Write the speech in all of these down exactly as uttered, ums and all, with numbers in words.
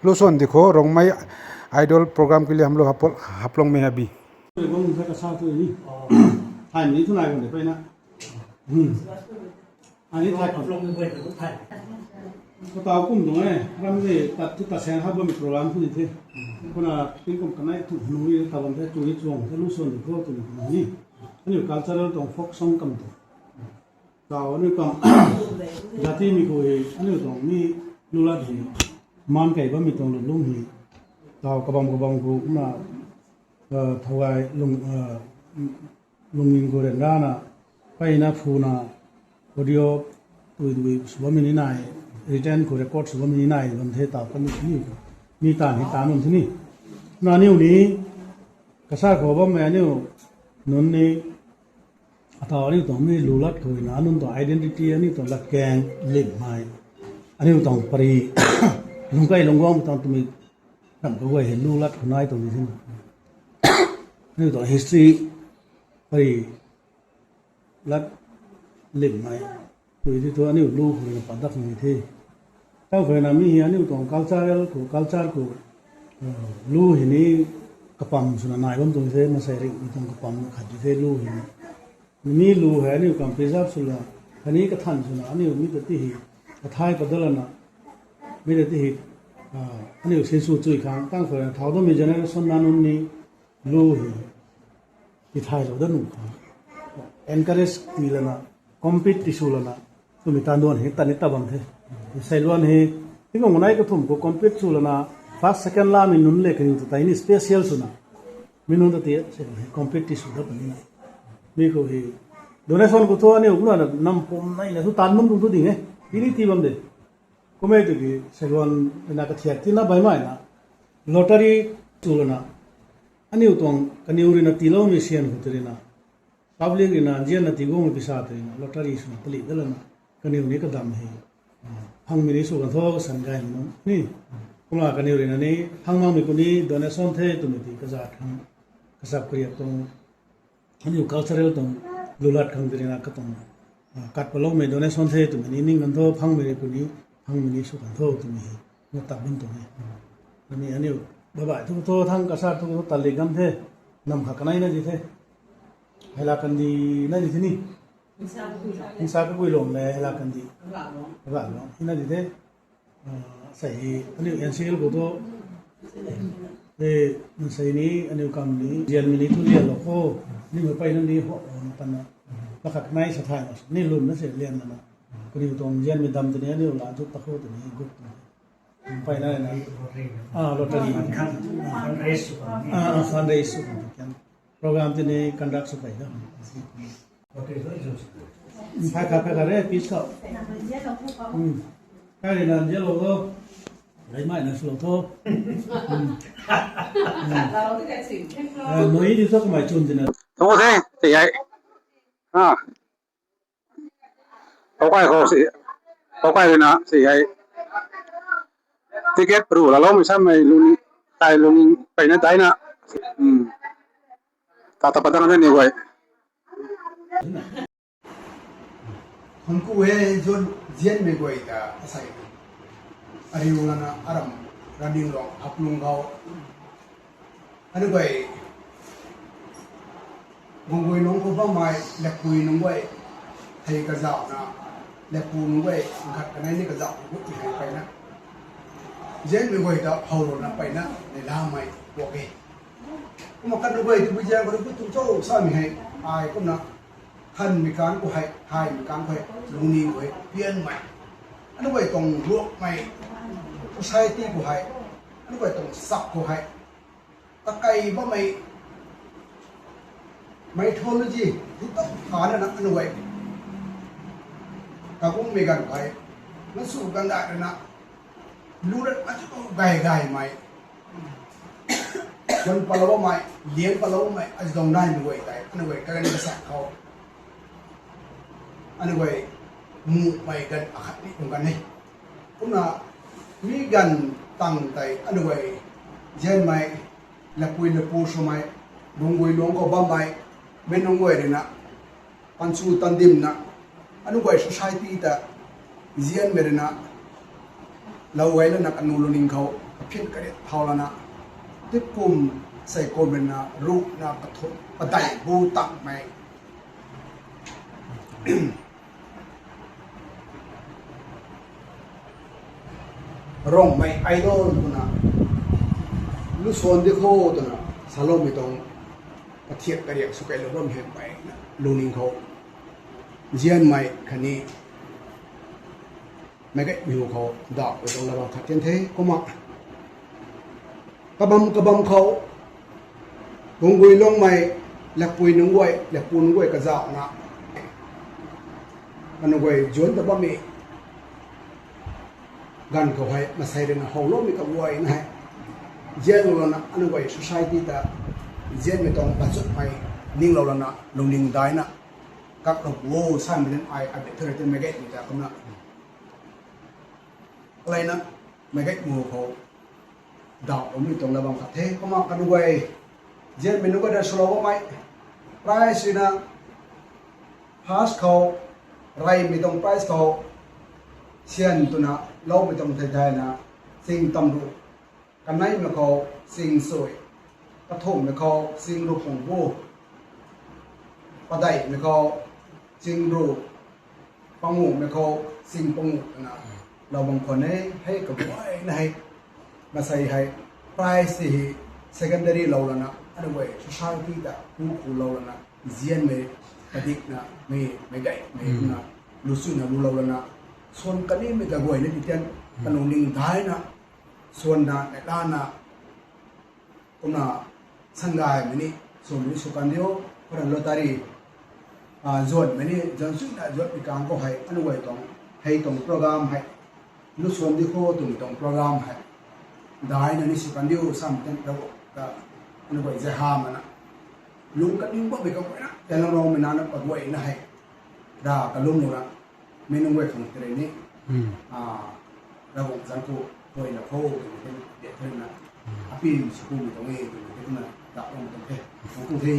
Luson dikho, Rongmei Idol program ke liye hum log Hapol-, Haflong mein hai bi. Bang sa ka sa tu ni. Thai ni tu nai bang de pai na. Hmm. Ani thai Haflong ni bai tu thai. Ko tau kum dong e, ram de tat tu ta sen ha bam program tu ni the. Ko na tin kum kanai tu nu ni ta bam the tu ni chuang the Luson dikho tu ni ni. Ani cultural tong folk song kam tu. Tau aniu kam jati mi khou hei, aniu tuang mi lulat hei, maan kai bammei tuang lulung hei, tau kabam kabam khou kumna, uh, thawai lung, uh, lungning khou ran rana, pai na phu na, audio, tui tui sw bammei ni nai, written khou record sw bammei ni nai, bam the tau kan ni, mi tan hei tan bam the ni. Na aniu ni, kasa khou bammei aniu, nunc ni, atau aniu tuang mi lulat khou na, aniu tuang identity, aniu tuang latkaeng limhmei. Aniu tuang pari, lungkai lungguang tuang twmei, ram khou guay hei lulat khou nai tuang ni the. Aniu tuang history, pari, lat limhmei. Tui ti thu aniu lu khou na padak ni the. Tau khou na mi hei aniu tuang cultural khou, culture khou, uh, lu hei ni kapam swna nai bam tuang the, masei ring mi tuang kapam khat di the lu hei ni. Mi lu hei aniu kam preserve swna, khatni kathan swna, aniu mi ta ti hei, kathai padalana, mi ta ti hei, uh, aniu sinsw chui khang, tang khou na thau dam mi generation na nunc ni, lu hei, ti thailou dat nuh khang. Encourage ti lana, compete ti sw lana, twmei tan duan hei, tan ni ta bam the. Seiluan hei, ti bam nai kathumh khou compete sw lana, first, second lamei nunc le kaniw ta tei ni special swna. Mi nunc ta ti, sei hei, compete ti sw dat puni. Mi khou hei, donation khou thu aniu kumna nam pum nai na thu tan bam tu thu ding e. Ti ni ti bam de. Kummei tu ki, seiluan na kathiak ti na baihmei na. Lottery sw lana. Aniu tuang kaniw rui na tiiloumei sian khou tei rui na. Public rui na, nzianna tiiguangmei pisa tei rui na. Lottery swna pali dat lana. Kaniw ni kadam hei. Phangmei ni sw kan tho, san gaymei nunc ni. Kumna kaniw rui na ni, phang makmei khou ni, donation the twmei ti kazat khang. Kachap kariak tuang Aniu cultural tuang lulat khang tei rui na katuang, ah, kat paloumei donation the twmei ni ning kan tho, phangmei rui puni, phangmei ni sw kan tho twmei hei, na tat bam tuang e. Kani aniu, babai thu tho, thang kasa thu tho, tali gam the, nam kha kanei na di the. Hei la kandi na di the ni. Hingsa kakui lom le, hei la kandi. Ba lom, hei na di the. Ah, sei hei, aniu N C L khou thu, eh, sei ni, aniu kam ni, nzianmei ni thu lian lou kho, ni mei pey na ni ho, ho na pan na, lakhat nai sa thay na, ni lun na se lian na na. Kaniw tuang nzianmei dam tei ni, aniu la thu ta kho tei ni, group tei ni. Pey na na. Ah, lottery. Ah, ah, fundraise sw kan. Program tei ni conduct sw pey na. Phai khat, phai khat re, peace kau. Hmm. Kai rui na nzian lou tho. Gaymei na sw lou tho. Hmm. Hmm. Ah, noi di tho kamei chwn tina. Tho the, tei hei. Ah. Kau kai khou si. Kau kai rui na si hei. Ticket ru la lou mei sam mei lun, tai lun, pey na tai na. Hmm. Ta ta padang na ni guay. Khunku hei zun zianmei guay ta asei. Ariu lana aram, Raning Rong, Haplung khou. Aniu guay, Gunggui nunc khou bammei, Lepui nunc guay, hei kazauh na, Lepu nunc guay, nkhat kanei ni kazauh, gut ni hei pey na. Zianmei guay ta how lou na pey na, ni lamei, guak e. Kumna kan nunc guay, tabui zian khou ni gut tuang cho, samei hei, ai kumna, thanmei kan khou hei, thaymei kan khou hei, lungning khou hei, pianmei. Aniu guay tuang ruakmei, society khou hei, aniu guay tuang sak khou hei, takei bammei, mythology, hi tau pha na na aniu guay. Kagummei ganv khou hei, na sw ganv dai na na, lu rat achu tau gay gaymei. Gan paloumei, lian paloumei, azu dong naimei guay tei, aniu guay kaganv kasak khou. Aniu guay mumei ganv akhat ni kum ganv e. Kumna mi ganv tang tei, aniu guay zianmei, Lepui Lepu swmei, Gunggui nunc khou bammei, mei nunc guay rui na, pansu tandimna, aniu guay society ta zianmei rui na, lou guay lana kanu lungning khou, phin kariak thau lana, tikum sei kum na, ruhna, kathumh, padeih bu tangmei Rongmei idol twna, lu suan di kho twna saloumei tuang kathiak kariak sw kailou bam hei mpeyna lungning khou nzianmei khatni meic gaymei hu khou dauh rui tuang lat bam khat tian the. Kumna kabam kabam khou Gunggui Lungmei, Lakpui nunc guay, Lakpu nunc guay kazauhna, anu guay zuanc ta bammei ganv khou hei masei ruina howloumei kaguayna hei nzianlou lana, anu guay society ta nzianmei tuang pachutmei ninglou lana lungning daina kaklou pu o samei din ai abe thurei tei meic gaymei ta kumna kaleina meic gaymei hu khou dauh bammei tuang lat bam khat the. Kumna kanu guay nzianmei nunc guay ta swlou bammei prize ruina first khou reymei tuang prize khou syan twna loumei tuang thei thayna, ching tamruh, kaneimei khou ching sui, kathumhmei khou ching ruh pungbu, padeihmei khou ching ruh, panguhmei khou ching panguh twna lou bam khwan e. Hei kaguayna hei masei hei prize tei hei secondary lou lana, anu guay society ta hu khulou lana nzianmei padikna, mei meic gaymei na lu swna lulou lana, suan kanimei kaguayna di tian kalungning daina suanna neihlana, kumna sangaymei ni swmei ni sw kan diu, kumna lottery zuanmei ni zuan suina zuanmei kang khou hei anu guay tuang, hei tuang program hei, lu suan di kho twmei tuang program hei daina ni sw kan diu samei tan Ravguangc ta anu guay zay hamana lung kaning bammei kaguayna, Tamenglong Rongmei nana kaguayna hei ra kalum luna, mei nunc guay khang tei ni Ravguangc zanc khou guayna kho twmei tei de thena, apin sw kumei tuang e twmei tei kumna daklou tuang the. Thank you the.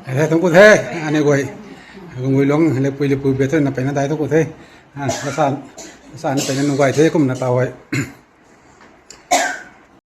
Thank you the. Ane guay, Gunggui Lung, Lakpui, Lakpu bia thena peyna dai thank you the. Sa, sa na peyna nunc guay the kumna taw hei